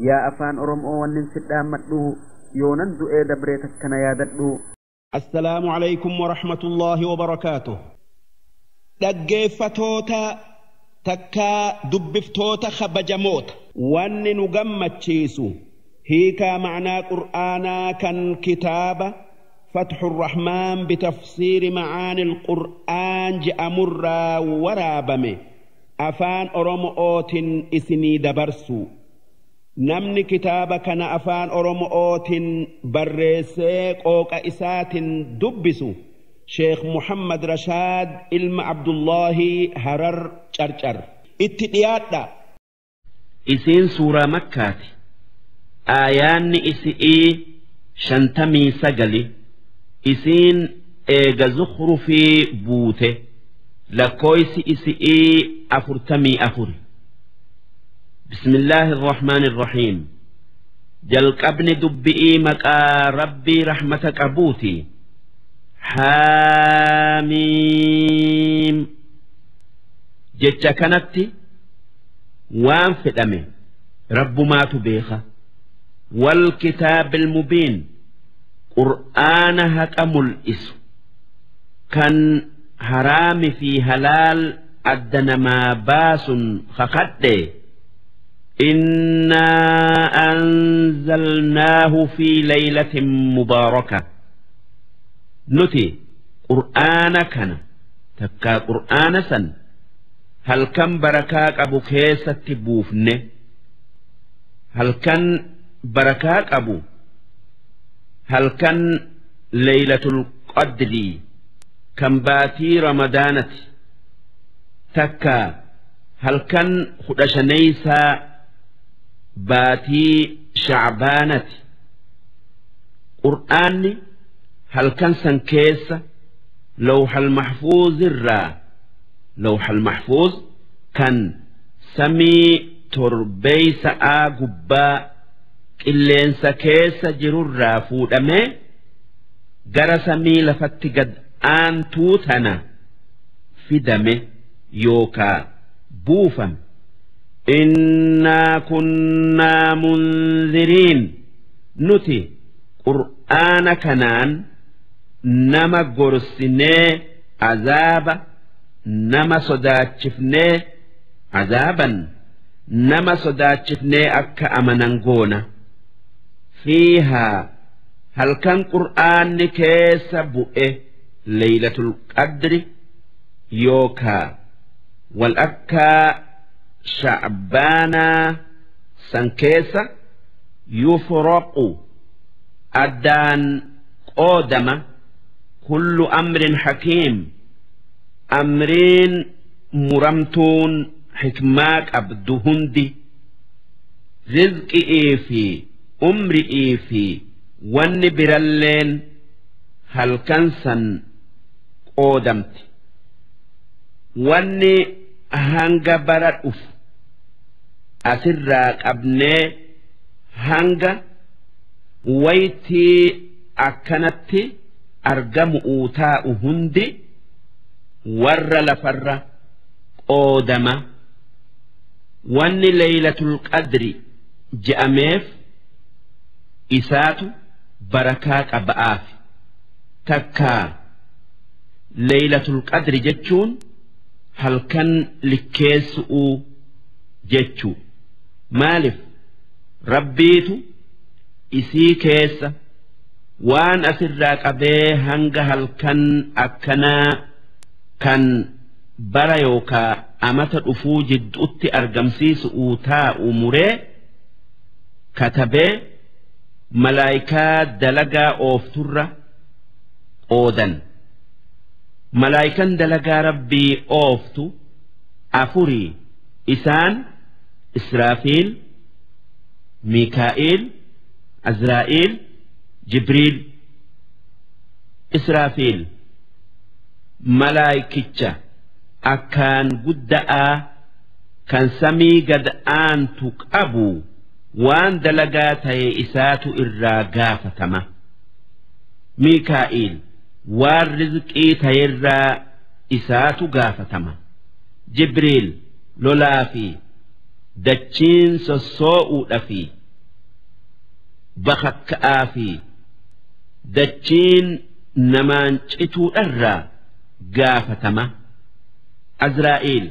Yaa afaan Oromoo wannin sidhaammadhu yoonan du'ee dabree takkana yaadadhu. Assalaamu alaykum wa rahmatullaahi wa barakaatuh. Dhaggeeffatoota takkaa dubbiftoota kabajamoota. Wanni nu gammachiisu hiikaa ma'naa Qur'aanaa kan kitaaba Fatxu Rahmaan bitafsiiri ma'aanil Qur'aan je'amurraa waraabame afaan Oromootiin isinii dabarsu. Namni kitaaba kana afaan Oromootiin barreessee qooqa isaatiin dubbisu Sheekh Muhammad Rashaad ilma Abdullaahi Harar Carcar. Itti dhiyaadha. Isiin suuraa Makkaati. Aayaanni isi'ii 59. Isiin eega Zukhrufii buute. Lakkooysi isi'ii 44. Bismillaahi irrahmaani irrahiim. Jalqabni dubbi'ii maqaa Rabbii rahmata qabuuti. Haamiim. Jecha kanatti waan fedhame Rabbumaatu beeka. Wal kitaabil mubiin, Qur'aana haqa mul'isu kan haraami fi halaal adda namaa baasun kakadhe. Innaa anzalnaahu fi laylatin mubaaraka. Nuti Qur'aana kana takkaa Qur'aana san halkan barakaa qabu keessatti buufne. Halkan barakaa qabu halkan Laylatul Qadrii kan baatii Ramadaanati, takka halkan 15 baatii Shacbaanati. Qur'aanni halkan san keessa Lawhal Mahfuuz irraa, Lawhal Mahfuuz kan samii torbeeysa'aa gubbaa qilleensa keessa jirurraa fuudhamee gara samii lafatti gad aantuu tana fidame yookaa buufame. Innaa kunnaa munziriin. Nuti Qur'aana kanaan nama gorsinee azaaba nama sodaachifnee, azaaban nama sodaachifnee akka amanan goona. Fiihaa, halkan Qur'aanni keessa bu'e, Laylatul Qadri yookaa wal akkaa Shacbaanaa san keessa, yufraqu, addaan qoodama, kullu amrin hakiim, amriin muramtuun hikmaa qabdu hundi, rizqi'ii fi umri'ii fi wanni biralleen halkan san qoodamti. Wanni hanga bara dhufu asirraa qabnee hanga waytii akkanatti argamu'uu taa'u hundi warra lafarra qoodama. Wanni Laylatul Qadri je'ameef isaatu barakaa qaba'aaf. Takkaa Laylatul Qadri jechuun halkan likkeessu'uu jechuu. Maalif? Rabbiitu isii keessa waan asirraa qabee hanga halkan akkanaa kan bara yookaa amata dhufuu jidduutti argamsiisu'uu taa'u muree katabee malaayikaa dalagaa oofturra qoodan. Malaayikan dalagaa Rabbii ooftu afurii, isaan Israafiil, Miikaa'iil, Azraa'iil, Jibriil. Israafiil malaayikicha akkaan gudda'aa kan samii gad aantu qabu, waan dalagaa ta'e isaatu irraa gaafatama. Miikaa'iil waan rizqii ta'erraa isaatu gaafatama. Jibriil lolaa fi dachiin sossoo'uudha fi Bakakka'aa fi dachiin namaan cituudharraa gaafatama. Azraa'iil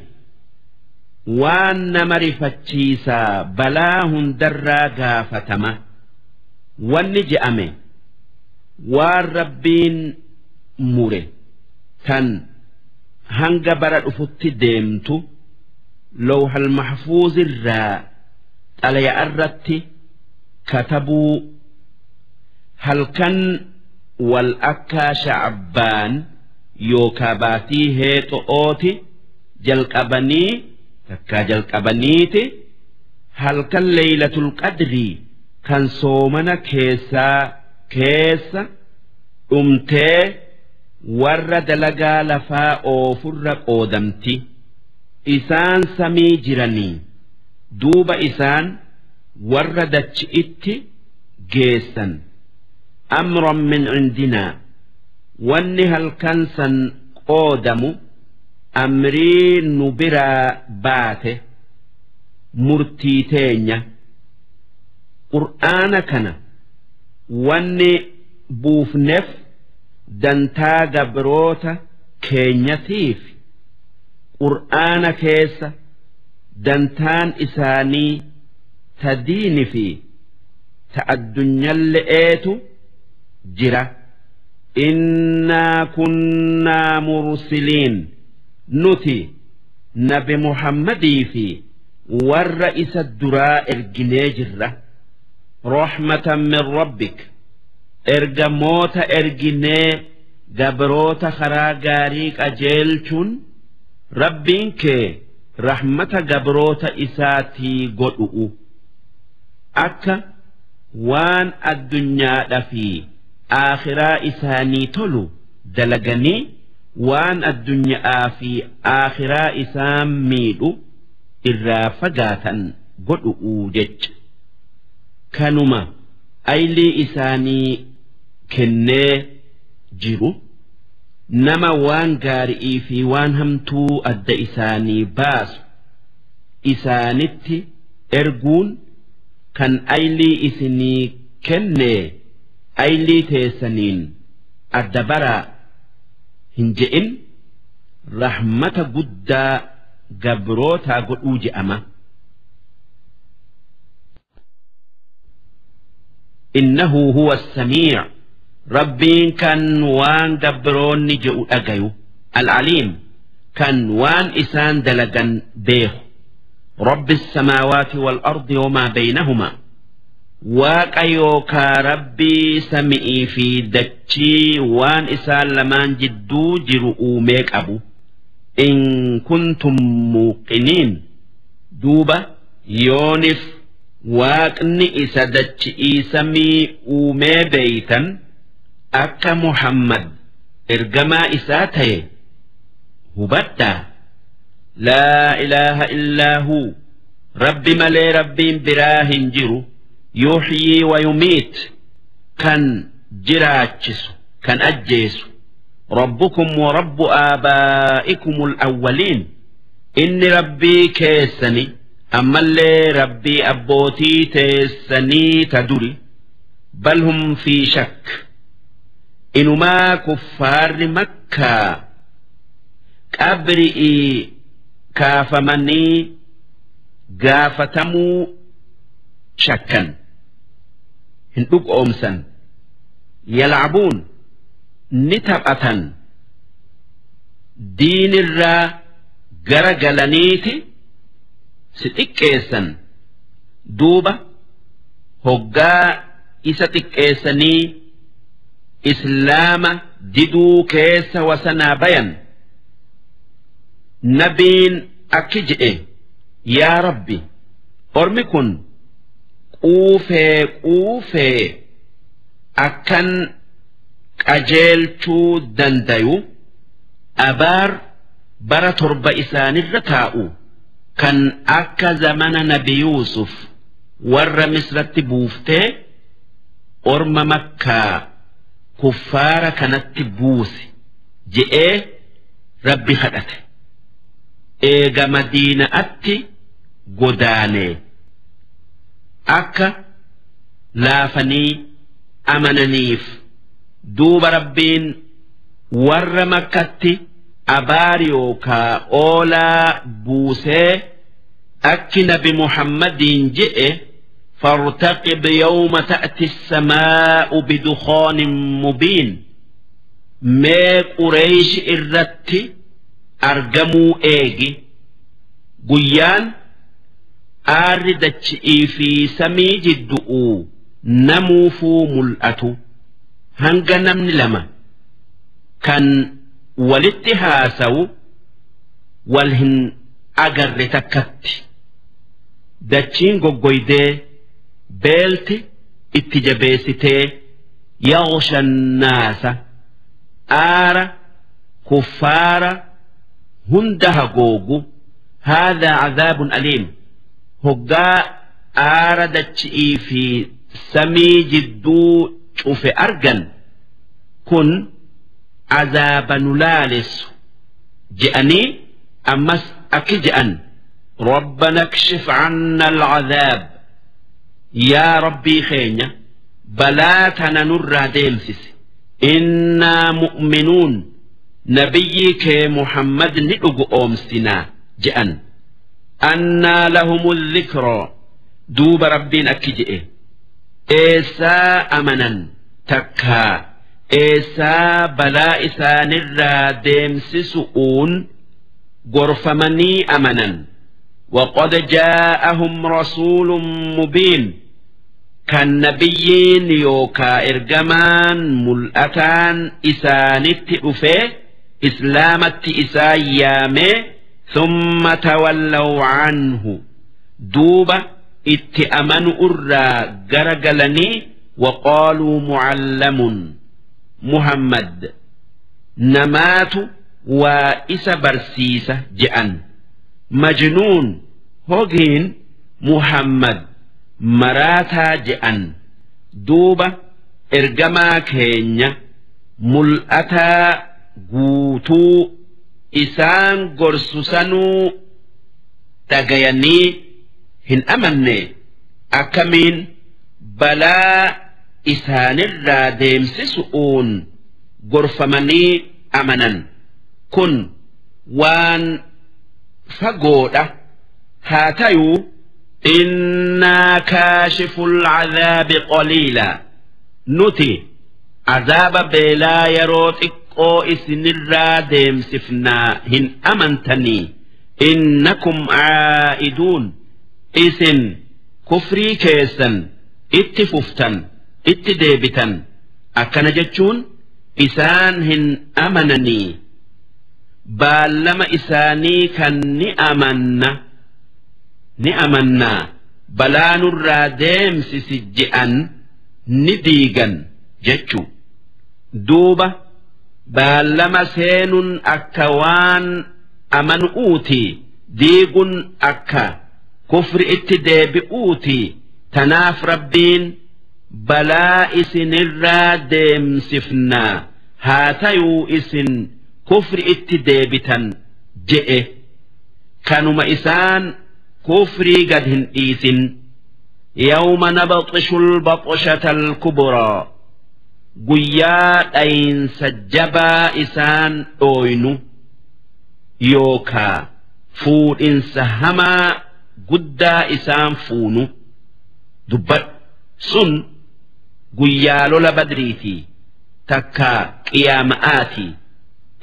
waan nama rifachiisaa balaa hundarraa gaafatama. Wanni je'ame waan Rabbiin mure tan hanga bara dhufutti deemtu lawhal mahfuuzirraa xalaya'arratti katabuu. Halkan wal akkaa Sha'abbaan yookaa baatii heexo'ooti jalqabanii takkaa jalqabaniiti halkan Leeylatul Qadrii kan soomana keessaa keessa dhumtee warra dalagaa lafaa oofurra qoodamti. Isaan samii jiranii duuba isaan warra dachi'itti geessan. Amran min cindinaa, wanni halkan san qoodamu amrii nu biraa baate, murtii teenya. Qur'aana kana wanni buufneef dantaa gabroota keenyatiif. Qur'aana keessa dantaan isaanii ta diini fi ta addunyalle'eetu jira. Innaa kunnaa mursiliin, nuti Nabi Muhammadii fi warra isa duraa erginee jirra. Rahmatan min rabbik, ergamoota erginee gabroota karaa gaarii qajeelchuun Rabbiin kee rahmata gabroota isaatii godhu'u, akka waan addunyaadha fi aakhiraa isaanii tolu dalaganii waan addunyaa fi aakhiraa isaan miidhu irraa fagaatan godhu'u jecha. Kanuma aylii isaanii kennee jiru nama waan gaari'ii fi waan hamtuu adda isaanii baasu isaanitti erguun kan aylii isinii kennee aylii teessaniin adda baraa hin je'in, rahmata guddaa gabrootaa godhuu je'ama. إنه هو السميع، Rabbiin kan waan gabroonni je'u dhagayu, العليم kan waan isaan dalagan beeku. رب السماوات والأرض وما بينهما، Waaqa yookaa Rabbii sami'ii fi dachii waan isaan lamaan jidduu jiru uumee qabu. إن كنتم موقنين، duuba yoonif Waaqni isa dachi'ii samii uumee beeytan, akka Muhammad ergamaa isaa ta'e hubadhaa. لا إله إلا هو، Rabbi malee Rabbiin biraa hin jiru. يحيي ويميت، kan jiraachisu kan ajjeesu. ربكم ورب آبائكم الأولين، inni Rabbii keessani ammallee Rabbii abbootii teessanii ta duri. بل هم في شك، inumaa kuffaarri Makkaa qabri'ii kaafamanii gaafatamuu shakkan, hin dhugoomsan. يلعبون، ni taphatan, diinirraa gara galaniiti si xiqqeessan. Duuba hoggaa isa xiqqeessanii Islaama diduu keessa wasanaa bayan, nabiin akki je'e: "Yaa Rabbi, ormi kun quufee quufee akkan qajeelchuu dandayu abaar bara 7 isaanirra taa'u kan akka zamana Nabi Yuusuf warra Misratti buuftee orma Makkaa kuffaara kanatti buusi" je'ee Rabbi kadhate. Eega Madiina'atti godaanee akka laafanii amananiif. Duuba Rabbiin warra Makkatti abaar yookaa oolaa buusee akki Nabi Muhammadiin je'e: فارتقب يوم تأتي السماء بدخان مبين. Mee Qureesh irratti argamuu eegi guyyaan aarri dachi'ii fi samii jiddu'uu namuufuu mul'atu, hanga namni lama kan walitti haasawu wal hin agarre takkatti dachiin goggoydee beelti itti jabeessitee يغشى الناس aara kuffaara hunda hagoogu. هذا عذاب أليم. Hoggaa aara dachi'ii fi samii jidduu cufe argan, kun azaaba nu laalessu je'anii ammas akki je'an: ربنا اكشف عنا العذاب. Yaa Rabbii keenya, balaa tana nurraa deemsisi. إنا مؤمنون. Nabiyyii kee Muhammad ni dhugu oomsinaa je'an. أنى لهم الذكرى. Duuba Rabbiin akki je'e: eessaa amanan takkaa eessaa balaa isaanirraa deemsisu'uun gorfamanii amanan? وقد جاءهم رسول مبين. Kan nabiyyiin yookaa ergamaan mul'ataan isaanitti dhufee islaamatti isaan yaamee. ثم تولوا عنه. Duuba itti amanu irraa garagalanii. وقالوا معلم. Muhammad namaatu waa isa barsiisa je'an. مجنون. Hogiin Muhammad maraataa je'an. Duuba ergamaa keenya mul'ataa guutuu isaan gorsu sanuu dhagayanii hin amanne, akkamiin balaa isaanirraa deemsisu'uun gorfamanii amanan? Kun waan fagoodha. Haa tayuu, إنا كاشفو العذاب قليلا. Nuti azaaba beelaa yeroo xiqqoo isinirraa deemsifnaa hin amantanii, إنكم عائدون. Isin kufrii keessan itti fuftan, itti deebitan. Akkana jechuun isaan hin amananii baallama isaanii kan ni amanna, ni amannaa, balaa nurraa deemsisi je'an ni diigan jechuu. Duuba baallama seenun akka waan amanu'uuti, diigun akka kufri itti deebi'uuti. Tanaaf Rabbiin balaa isinirraa deemsifnaa, haa tayuu isin kufri itti deebitan je'e. Kanuma isaan kufrii gad hin dhiisin. يوم نبطش البطشة الكبرى. Guyyaa dhayinsa jabaa isaan dhooynu yookaa fuudhinsa hamaa guddaa isaan fuunu dubbadhu. Sun guyyaa lola Badriiti takka qiyaama'aati.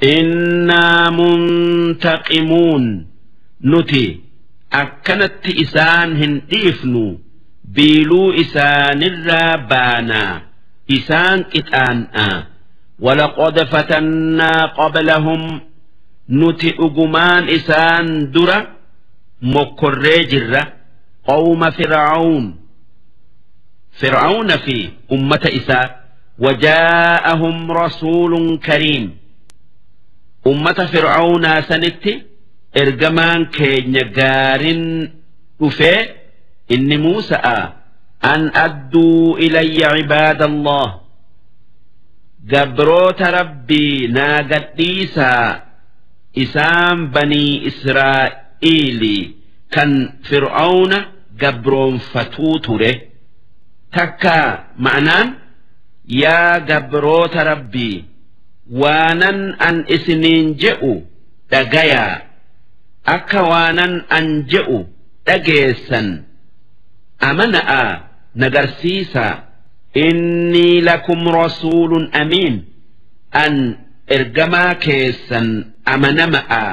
إنا منتقمون. Nuti akkanatti isaan hin dhiifnu, biiluu isaanirraa baanaa isaan qixaan'aa. ولقد فتنا قبلهم. Nuti dhugumaan isaan dura mokkorree jirra قوم فرعون, Fir'aawna fi ummata isaa. وجاءهم رسول كريم. Ummata Fir'aawnaa sanitti ergamaan keenya gaarin dhufee, inni Muusa'a: أن أدوا إلي عباد الله. Gabroota Rabbii naa gadhiisaa, isaan Banii Israa'iili kan Fir'aawna gabroonfatuu ture. Takka ma'anaan yaa gabroota Rabbii, waanan an isiniin je'u dhagayaa, akka waanan an je'u dhageessan amana'a nagarsiisaa. Innii lakum rasuulun amiin, an ergamaa keessan amanama'a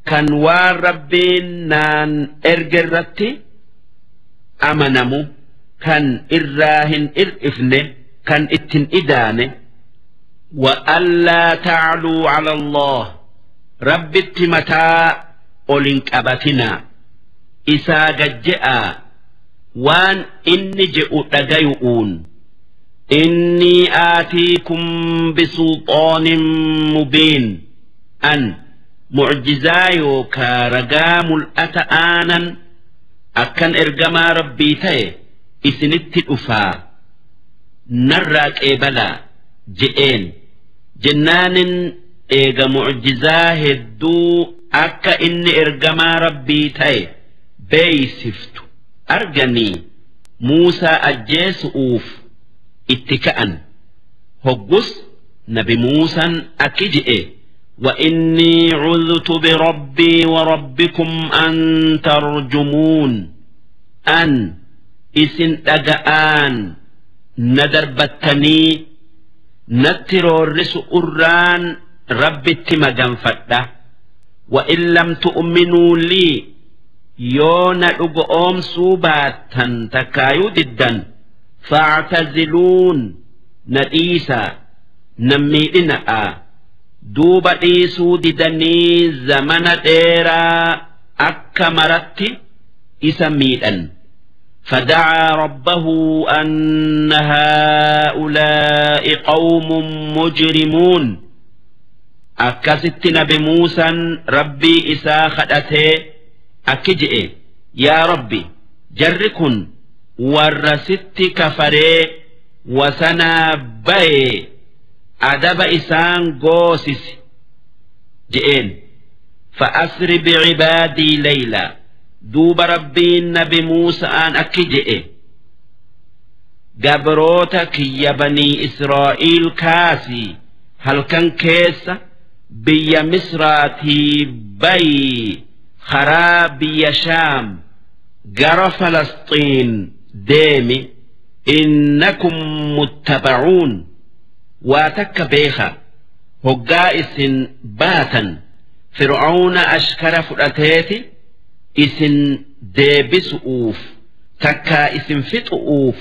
kan waan Rabbiin naan erge irratti amanamu, kan irraa hin ir'ifne, kan ittin idaane. Wa'allaa tacluu cala Allah, Rabbitti mataa ol hin qabatinaa, isaa gajje'aa waan inni je'u dhagayu'uun. Innii aatiikum bisulxaanin mubiin, an mucjizaa yookaa ragaa mul'ata aanan akkan ergamaa Rabbii ta'e isinitti dhufaa, narraa qeebalaa je'een. Jennaanin eega mucjizaa hedduu akka inni ergamaa Rabbii ta'e beeysiftu arganii Muusaa ajjeesu'uuf itti ka'an. Hoggus Nabi Muusaan akki je'e: وإني عذت بربي وربكم أن ترجمون، أن isin dhaga'aan na darbattanii natti roorrisu urraan Rabbitti maganfadha. وإن لم تؤمنوا لي, yoo na dhugoomsuu baattan takkaayuu diddan, فاعتزلون, na dhiisaa, nan miidhina'a. Duuba dhiisuu didanii zamana dheeraa akka maratti isa miidhan. فدعا ربه أن هؤلاء قوم مجرمون. Akkasitti Nabi Muusaan Rabbii isaa kadhatee akki je'e: Yaa Rabbi, jarri kun warra sitti kafaree wasanaa bayee, adaba isaan goosisi je'een. فأسر بعبادي ليلا. Duuba Rabbiin Nabi Muusa'aan akki je'e: Gabroota kiyya Banii Israa'iil kaasii halkan keessa biyya Misraatii bayii, karaa biyya Shaam gara Falasxiin deemi. إنكم متبعون. Waa takka beeka, hoggaa isin baatan Fir'aawna ashkara fudhateeti isin deebisu'uuf takkaa isin fixu'uuf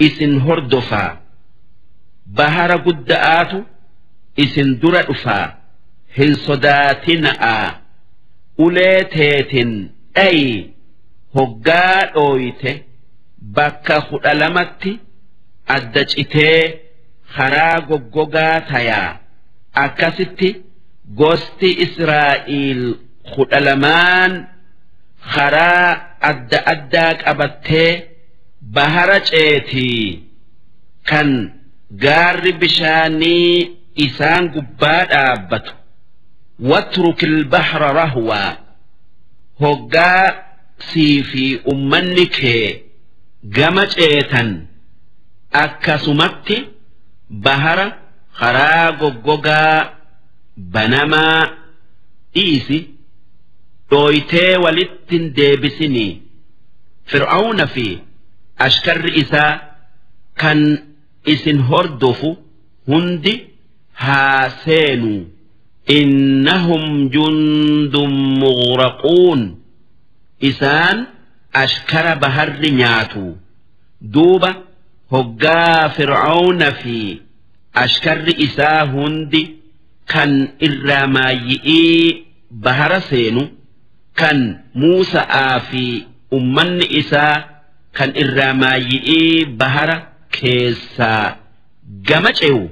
isin hordofaa. Bahara gudda'aatu isin dura dhufaa, hin sodaatina'aa. Ulee teetin dhayi, hoggaa dhooyte bakka 12tti adda citee karaa goggogaa tayaa. Akkasitti gosti Israa'iil 12n karaa adda addaa qabattee bahara ceetii kan gaarri bishaanii isaan gubbaa dhaabbatu. واترك البحر رهوا. Hoggaa sii fi ummanni kee gama ceetan akkasumatti bahara karaa goggogaa banamaa dhiisi, dhooytee walittin deebisinii. Fir'aawna fi ashkarri isaa kan isin hordofu hundi haa seenuu. إنهم جند مغرقون, isaan ashkara baharri nyaatu. Duuba hoggaa Fir'aawna fi ashkarri isaa hundi kan irraa maayyi'ii bahara seenu, kan Muusa'aa fi ummanni isaa kan irraa maayyi'ii bahara keessaa gama ce'u,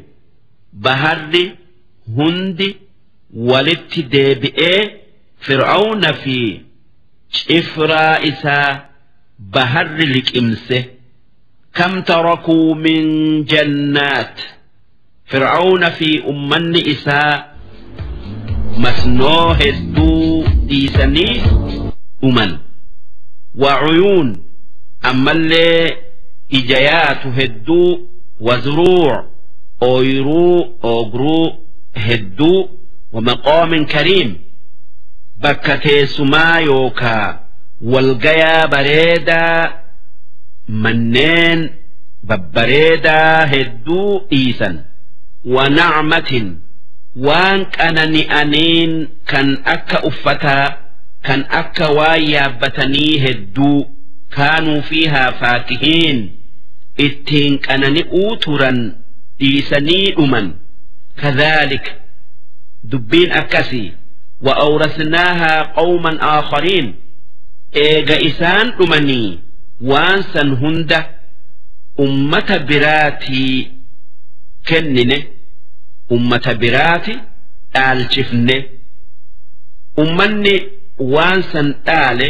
baharri hundi walitti deebi'ee Fir'aawna fi cifraa isaa baharri liqimse. كم تركوا من جنات. Fir'aawna fi ummanni isaa masnoo hedduu dhiisanii dhuman. وعيون, ammallee ija yaatu hedduu, wazuruuc ooyruu oogruu hedduu, wamaqoomin kariim bakka teessumaa yookaa walgayaa bareedaa, manneen babbareedaa hedduu dhiisan. Wanacmatin waan qanani'aniin kan akka uffataa, kan akka waan yaabbatanii hedduu, kaanuu fiihaa faakihiin ittiin qanani'uu turan dhiisanii dhuman. Kadhaalik dubbiin akkasii. Wa'awrasnaahaa qawman aakhariin eega isaan dhumanii waan san hunda ummata biraatii kennine, ummata biraati dhaalchifne. Ummanni waan san dhaale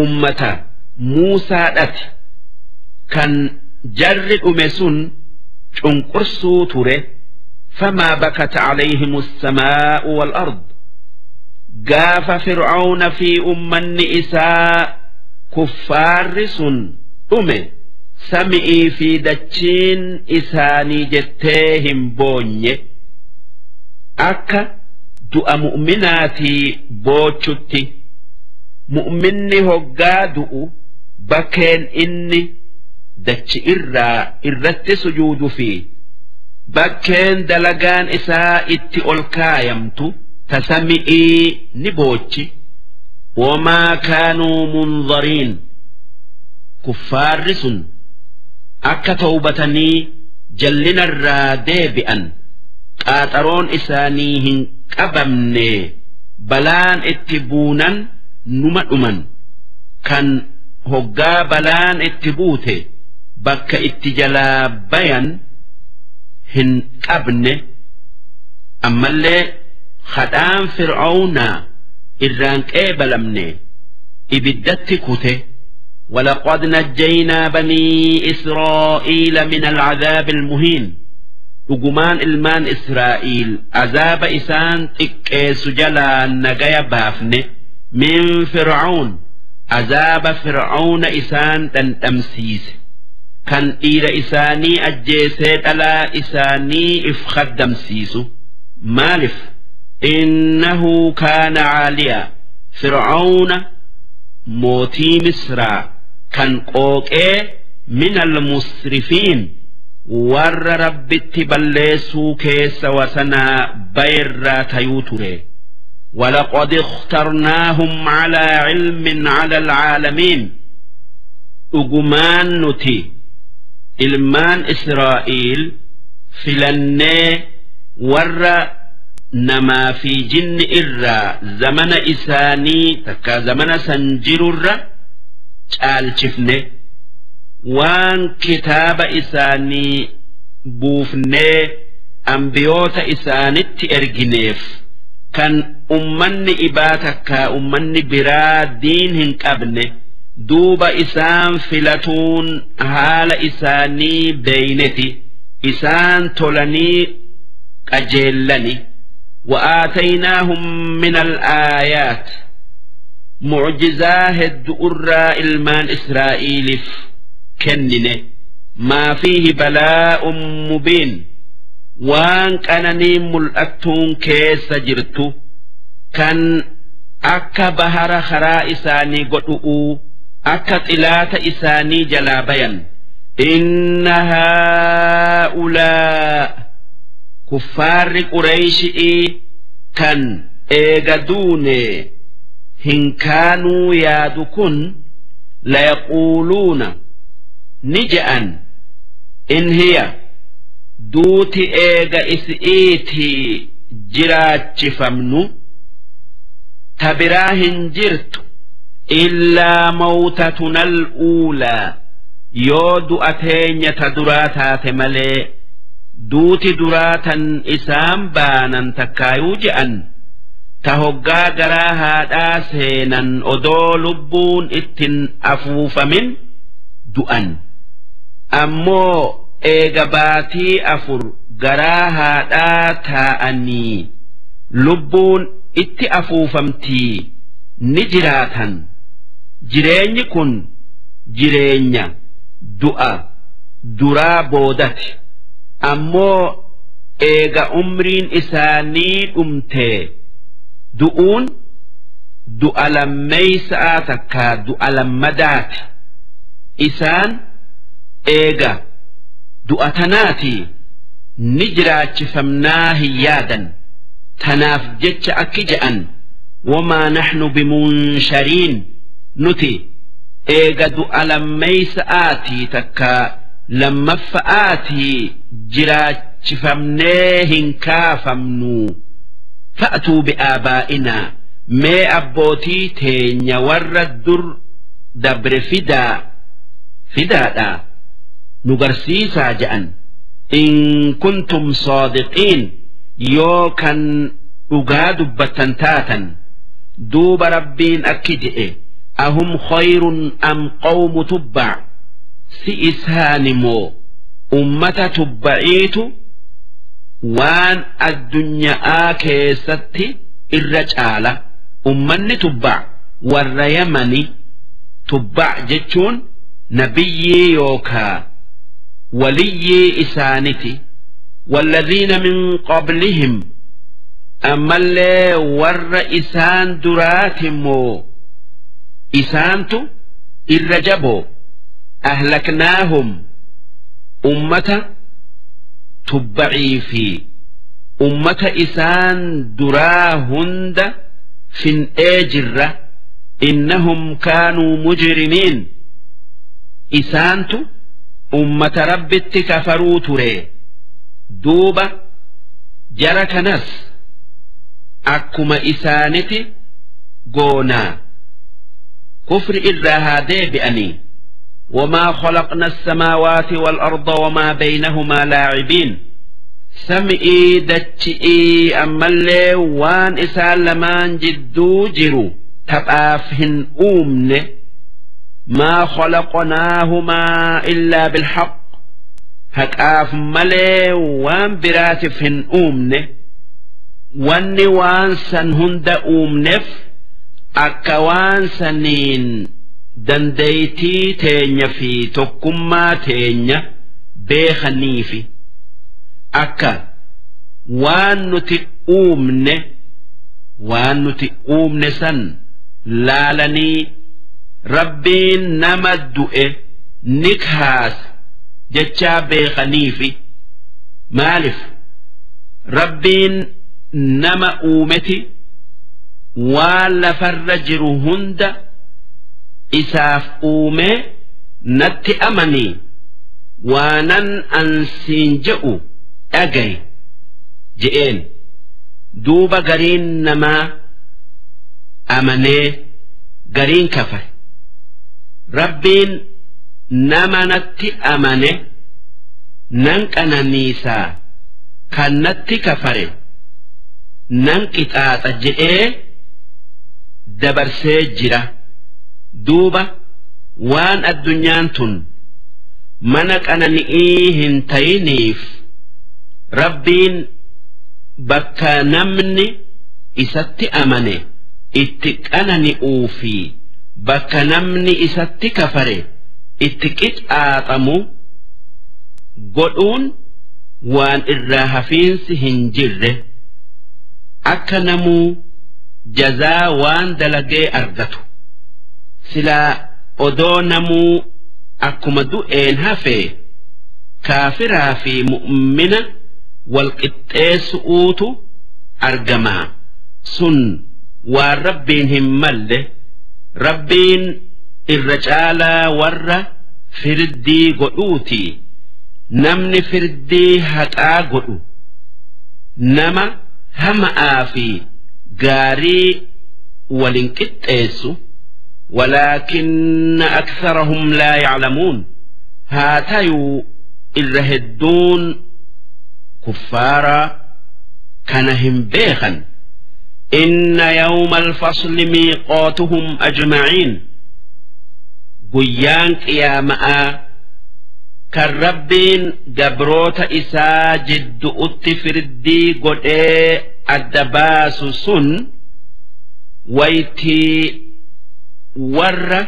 ummata Muusaadhati kan jarri dhume sun cunqursuu ture. Famaa bakat calayhim as-samaa'u wal ard gaafa Fir'aawna fi ummanni isaa kuffaarri sun dhume sami'ii fi dachiin isaanii jettee hin boonye akka du'a mu'minaatii boochutti. Mu'minni hoggaa du'u bakkeen inni dachi irraa irratti sujuudu fi bakkeen dalagaan isaa itti ol kaayamtu tasami'ii ni boochi. Wamaa kaanuu munzariin kuffaarri sun akka tawbatanii jallinarraa deebi'an qaaxaroon isaanii hin qabamne, balaan itti buunan numa dhuman. Kan hoggaa balaan itti buute bakka itti jalaa bayan hin qabne, ammallee hadhaan Fir'aawnaa irraan qeebalamne ibiddatti kute. ولقد نجينا بني إسرائيل من العذاب المهين dhugumaan ilmaan Israa'iil azaaba isaan xiqqeessu jalaa nagaya baafne. Min Fir'aun azaaba Fir'auna isaan dhandhamsiise kan dhiira isaanii ajjeesee dhalaa isaanii if khaddamsiisu. Maalif? Innahu kaana caaliya Fir'auna mootii Misraa kan qooqee min almusrifiin warra Rabbitti balleessuu keessa wasanaa bayirraa tayuu ture. ولقد اخترناهم على علم على العالمين dhugumaan nuti ilmaan Israa'iil filannee warra namaa fi jinni irraa zamana isaanii takka zamana san jirurra caalchifne, waan kitaaba isaanii buufnee ambiyoota isaanitti ergineef kan ummanni ibaa takka ummanni biraa diin hin qabne. Duuba isaan filatuun haala isaanii beeyneti isaan tolanii qajeellani. وآتيناهم من الآيات معجزة هد أرى إلمان إسرائيل كننه ما فيه بلاء مبين وان كانني ملأتون كيس جرتو كان أكا بهر خرا إساني قدؤو أكا تلات إساني جلابيا. إن هؤلاء kuffaarri Qureeyshii kan eega duune hin kaanuu yaadu kun layaquuluuna ni je'an in hiya duuti eega isi'iitii jiraachifamnu ta biraa hin jirtu illaa mawtatunal uulaa yoo du'a teenya ta duraa taate malee. Duuti duraa tan isaan baanan takkaayuu je'an ta hoggaa garaa haadhaa seenan odoo lubbuun ittin afuufamin du'an. Ammoo eega baatii 4 garaa haadhaa taa'anii lubbuun itti afuufamtii ni jiraatan. Jireenyi kun jireenya Du'a duraa boodati. Ammoo eega umriin isaanii dhumtee du'uun du'a lammeeysa'a takkaa du'a lammadaati. Isaan eega du'a tanaati ni jiraachifamnaa hin yaadan. Tanaaf jecha akki je'an: wamaa naxnu bimunshariin, nuti eega du'a lammeeysa'aatii takkaa lammaffa'aatii jiraachifamnee hin kaafamnu. Fa'atuu bi'aabaa'inaa, mee abbootii teenya warra dur dabre fidaa, fidaadha nu garsiisaa je'an, in kuntum saadiqiin, yoo kan dhugaa dubbattan taatan. Duuba Rabbiin akki je'e: ahum khayrun am qawmu tubbac? Si isaani moo ummata Tubba'iitu waan addunyaa keessatti irra caala? Ummanni Tubbac warra Yamani. Tubbac jechuun nabiyyii yookaa waliyyii isaaniti. والذين من قبلهم، ammallee warra isaan duraatimmoo isaantu irra jaboo? أهلكناهم، ummata Tubba'ii fi ummata isaan duraa hunda fin'ee jirra. إنهم كانوا مجرمين، isaantu ummata Rabbitti kafaruu ture. Duuba jara kanas akkuma isaaniti goonaa, kufri irraa haa deebi'anii. وما خلقنا السماوات والأرض وما بينهما لاعبين. Sam'ii dachi'ii ammallee waan isaan lamaan jidduu jiru taphaaf hin uumne. ما خلقناهما إلا بالحق، haqaaf malee waan biraatiif hin uumne. Wanni waan san hunda uumneef akka waan saniin dandeeytii teenya fi tokkummaa teenya beekaniifi, akka waan nuti uumne, waan nuti uumne san laalanii Rabbiin nama du'e ni kaasa jechaa beekaniifi. Maalif Rabbiin nama uumeti waan lafarra jiru hunda isaaf uumee natti amanii waanan ansiin je'u dhagaye je'een. Duuba gariin namaa amanee, gariin kafare. Rabbiin nama natti amane nan qananiisaa, kan natti kafare nan qixaaxa je'ee dabarsee jira. Duuba waan addunyaan tun mana qanani'ii hin tayiniif, Rabbiin bakka namni isatti amane itti qanani'uu fi bakka namni isatti kafare itti qixaaxamu godhuun waan irraa hafiinsi hin jirre, akka namuu jazaa waan dalagee argatu. Silaa odoo namuu akkuma du'een hafee, kaafiraa fi mu'mina wal qixxeessu'uutu argamaa. Sun waan Rabbiin hin malle. Rabbiin irra caalaa warra firdii godhuuti. Namni firdii haqaa godhu nama hama'aa fi gaarii walin qixxeessu. ولكن أكثرهم لا يعلمون. Haa tayuu irra hedduun kuffaaraa kana hin beekan. إن يوم الفصل ميقاتهم أجمعين. Guyyaan qiyaama'aa kan Rabbiin gabroota isaa jiddu'utti firdii godhee adda baasu sun waytii warra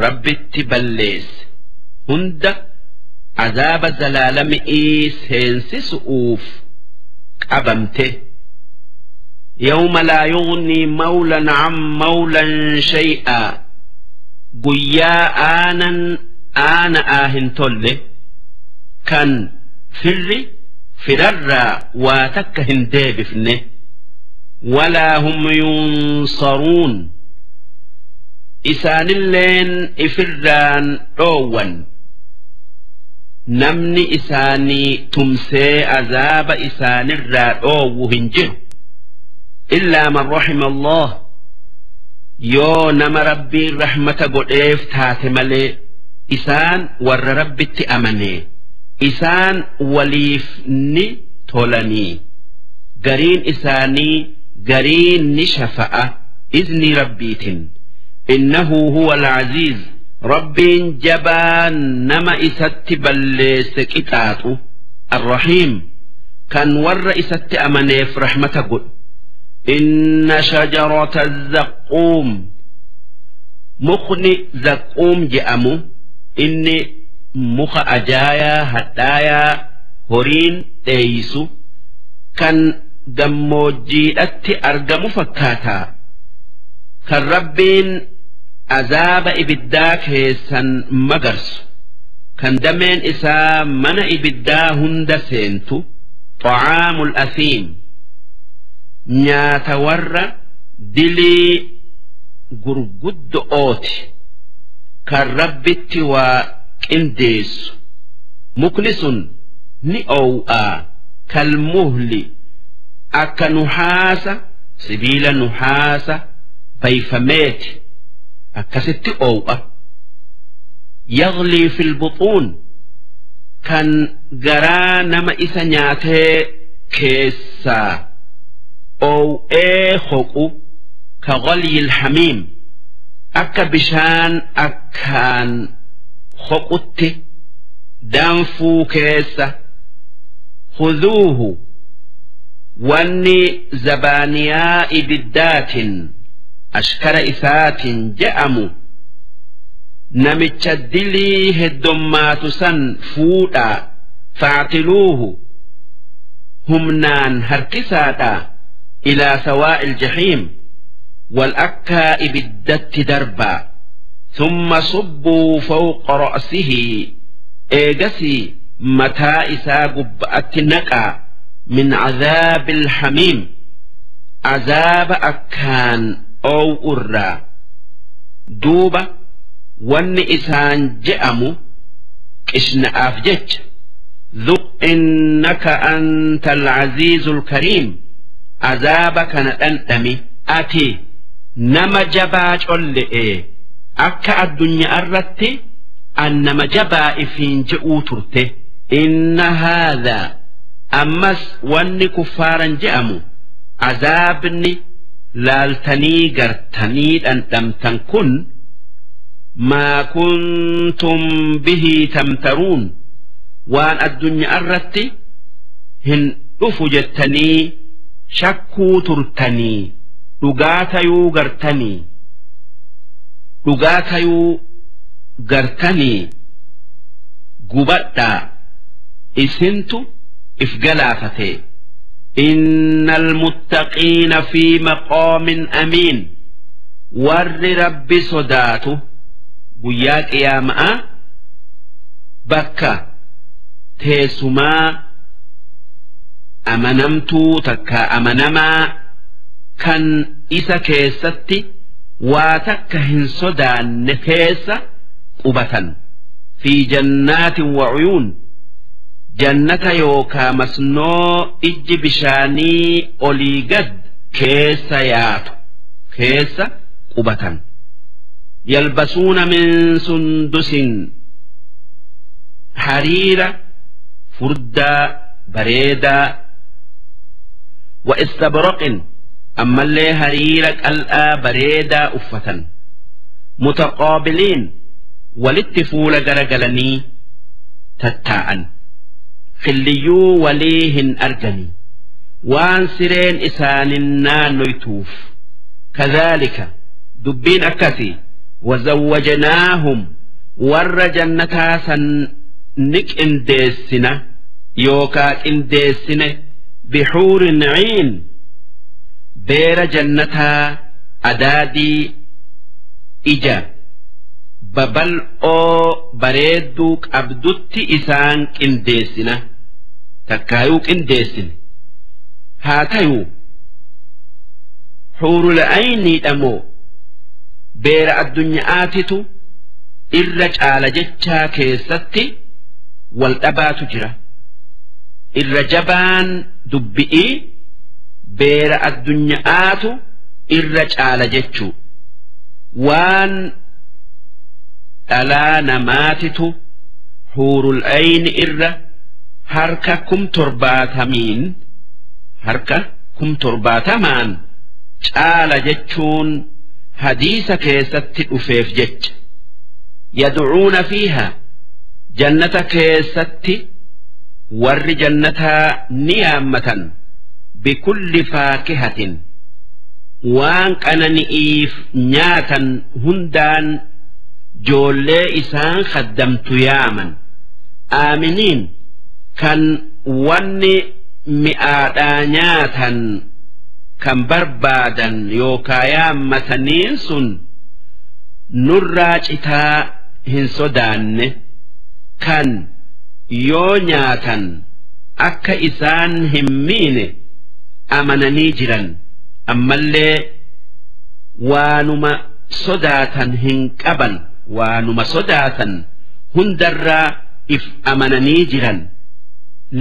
Rabbitti balleesse. Hunda azaaba zalaalami'ii seensisu'uuf qabamte. Yawma laa yughnii mawlan an mawlan shay'aa, guyyaa aanan aana'aa hin tolle, kan firri firarraa waa takka hin deebifne. Walaa hum yunsaruun, isaanilleen ifirraan dhoowwan, namni isaanii tumsee azaaba isaanirraa dhoowwu hin jiru. Illaa man rahima Allah, yoo nama Rabbiin rahmata godheef taate malee. Isaan warra Rabbitti amanee, isaan waliif ni tolanii, gariin isaanii gariin ni shafa'a iznii Rabbiitin. Innahu huwa al-aziiz, Rabbiin jabaa nama isatti balleesse qixaaxu, arrahiim, kan warra isatti amaneef rahmata godhu. Inna shajarata zaquum, mukni zaquum je'amu inni muka ajaayaa hadhaayaa horiin dheeysu kan gammoojjiidhatti argamu fakkaataa, kan Rabbiin azaaba ibiddaa keessan magarsu, kan dameen isaa mana ibiddaa hunda seentu. Xacaamul asiim, nyaata warra dilii gurguddo'ooti, kan Rabbitti waa qindeessu. Mukni sun ni oow'aa, kalmuhli, akka nuhaasa, sibiila nuhaasa bayfameeti akkasitti oow'a. Yaglii fil buxuun, kan garaa nama isa nyaatee keessaa oow'ee hoqu, ka ghalyil hamiim, akka bishaan akkaan hoqutti danfuu keessa. Khuduuhu, wanni zabaaniyaa ibiddaatin ashkara isaatin je'amu namicha dilii heddommaatu san fuudhaa. Faatiluuhu, humnaan harkisaadhaa, ilaa sawaa'il jahiim, wal akkaa ibiddatti darbaa. Thumma subbuu fawqa ra'sihi, eegasii mataa isaa gubba'atti naqaa, min cadaabil hamiim, azaaba akkaan oow'urraa. Duuba wanni isaan je'amu qishna'aaf jecha, dhuq innaka anta alcaziizu alkariim, azaaba kana dhandhami, ati nama jabaa colle'e, akka addunyaa irratti an nama jabaa ifiin je'uu turte. Inna haadhaa, ammas wanni kuffaaran je'amu, azaabni laaltanii gartanii dhandhamtan kun, maa kuntum bihi tamtaruun, waan addunyaa irratti hin dhufu jettanii shakkuu turtanii dhugaa tayuu gartanii, dhugaa tayuu gartanii gubadhaa, isintu if galaafate. Inna almuttaqiina fi maqaamin amiin, warri Rabbi sodaatu guyyaa qiyaama'a bakka teessumaa amanamtuu takka amanamaa kan isa keessatti waa takka hin sodaanne keessa qubatan. Fi jannaatin wa cuyuun, jannata yookaa masnoo ijji bishaanii olii gad keessa yaatu keessa qubatan. Yalbasuuna min sundusin, hariira furdaa bareedaa, wa istabraqin, ammallee hariira qal'aa bareedaa uffatan. Mutaqaabiliin, walitti fuula garagalanii tattaa'an, qilliyyuu walii hin arganii, waan sireen isaanin naannoytuuf. Kadhaalika, dubbiin akkasii, wazawwajnaahum, Warra jannataa san ni qindeessina yookaa qindeessine, bixuurin ciin, beera jannataa adaadii ija babal'oo bareedduu qabdutti isaan qindeessina, takkaayuu qindeessine. Haa tayuu, xuurul ayniidha moo beera addunyaatitu irra caala jechaa keessatti wal dhabaatu jira. Irra jabaan dubbi'ii beera addunyaatu irra caala jechuu. Waan dhalaa namaatitu huurul ayni irra harka 70,000n, harka 70,000n caala jechuun hadiisa keessatti dhufeef jecha. Yad'uuna fiihaa, jannata keessatti warri jannataa ni yaammatan, bikulli faakihatin, waan qanani'iif nyaatan hundaan joollee isaan khaddamtu yaaman, aaminiin, kan wanni mi'aadhaa nyaatan kan barbaadan yookaa yaammataniin sun nurraa citaa hin sodaanne, kan yoo nyaatan akka isaan hin miine amananii jiran, ammallee waanuma sodaatan hin qaban, waanuma sodaatan hundarraa if amananii jiran.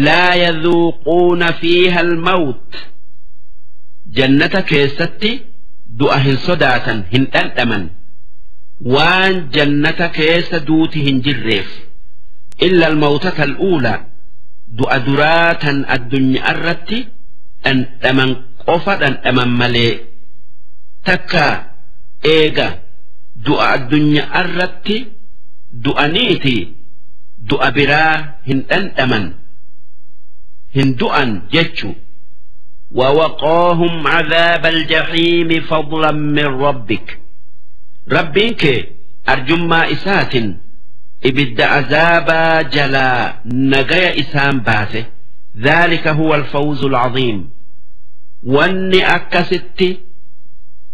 Laa yadhuuquuna fiiha almawt, jannata keessatti du'a hin sodaatan, hin dhandhaman, waan jannata keessa duuti hin jirreef. Illa almawtata al'uulaa, du'a duraa tan addunyaa irratti dhandhaman qofa dhandhaman malee. Takka eega du'a addunyaa irratti du'aniiti du'a biraa hin dhandhaman, hin du'an jechu. ووقاهم عذاب الجحيم فضلا من ربك، ربك أرجما إسات إبد عذابا جلا نجايا إسام باسه. ذلك هو الفوز العظيم. Wanni akkasitti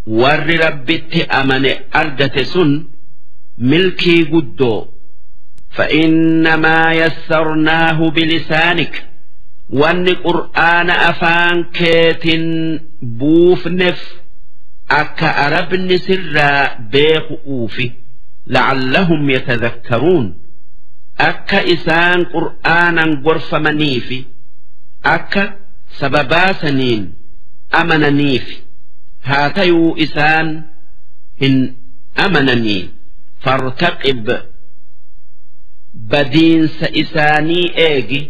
warri Rabbitti amane argate sun milkii guddoo. فإنما يسرناه بلسانك، wanni qur'aana afaan keetin buufnef akka arabni sirraa beeku'uufi, لعلهم يتذكرون، akka isaan qur'aanan gorfamaniifi, akka sababaasaniin amananiifi. Haa tayuu, isaan hin amananii. فارتقب، badiinsa isaanii eegi,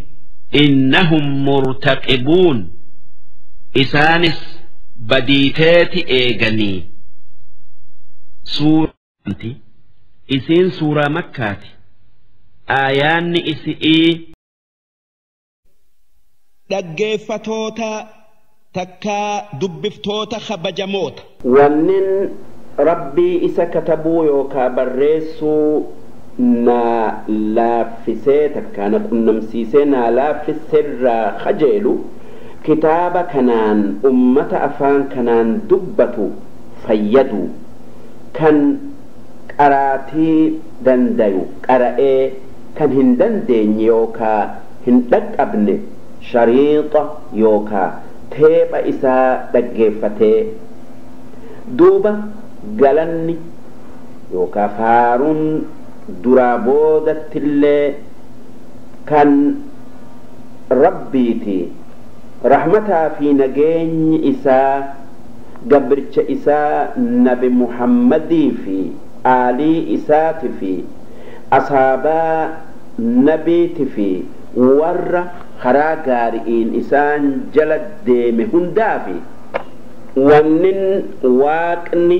إنهم مرتقبون، isaanis badiiteeti eeganii. Suuranti isiin suuraa Makkaati. Aayaanni isi'ii Dhaggeeffatoota takkaa dubbiftoota kabajamoota. Wannin Rabbii isa katabuu yookaa barreessuu naa laaffisee, takkaa na qunnamsiisee naa laaffisseerraa kajeelu kitaaba kanaan ummata afaan kanaan dubbatu fayyadu, kan qaraatii dandayu qara'ee, kan hin dandeenye yookaa hin dhaqqabne shariixa yookaa teepha isaa dhaggeeffatee. Duuba galanni yookaa faaruun duraa boodattillee kan Rabbiiti. Rahmataa fi nageenyi isaa gabricha isaa Nabi Muhammadii fi aalii isaati fi asaabaa nabiiti fi warra karaa gaari'iin isaan jala deeme hundaafi. Wannin Waaqni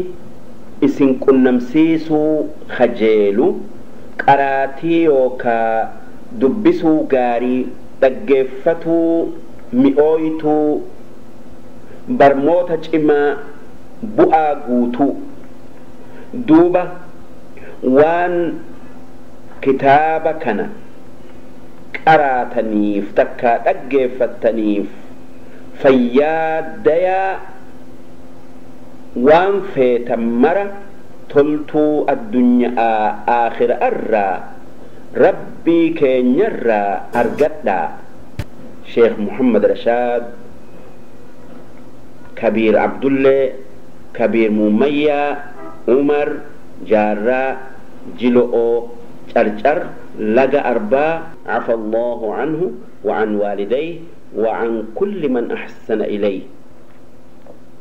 isin qunnamsiisuu kajeelu qaraatii yookaa dubbisuu gaarii, dhaggeeffatuu mi'ooytuu, barmoota cimaa bu'aa guutuu. Duuba waan Kitaaba kana qaraataniif takkaa dhaggeeffattaniif fayyaa dayaa waan feetan mara toltuu addunyaa aakhira irraa Rabbii keenyarraa argadhaa. Sheekh Muhammad Rashaad Kabiir Abdullee Kabiir Muummayyaa Umar Jaarraa Jilo'oo Carcar Laga Arbaa. عفى الله عنه وعن والديه وعن كل من أحسن إليه،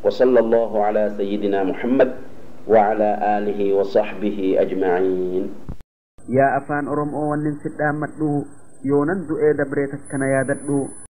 وصلى الله على سيدنا محمد وعلى آله وصحبه أجمعين. Yaa afaan Oromoo, wannin si dhaammadhu, yoonan du'ee dabree takkana yaadadhu.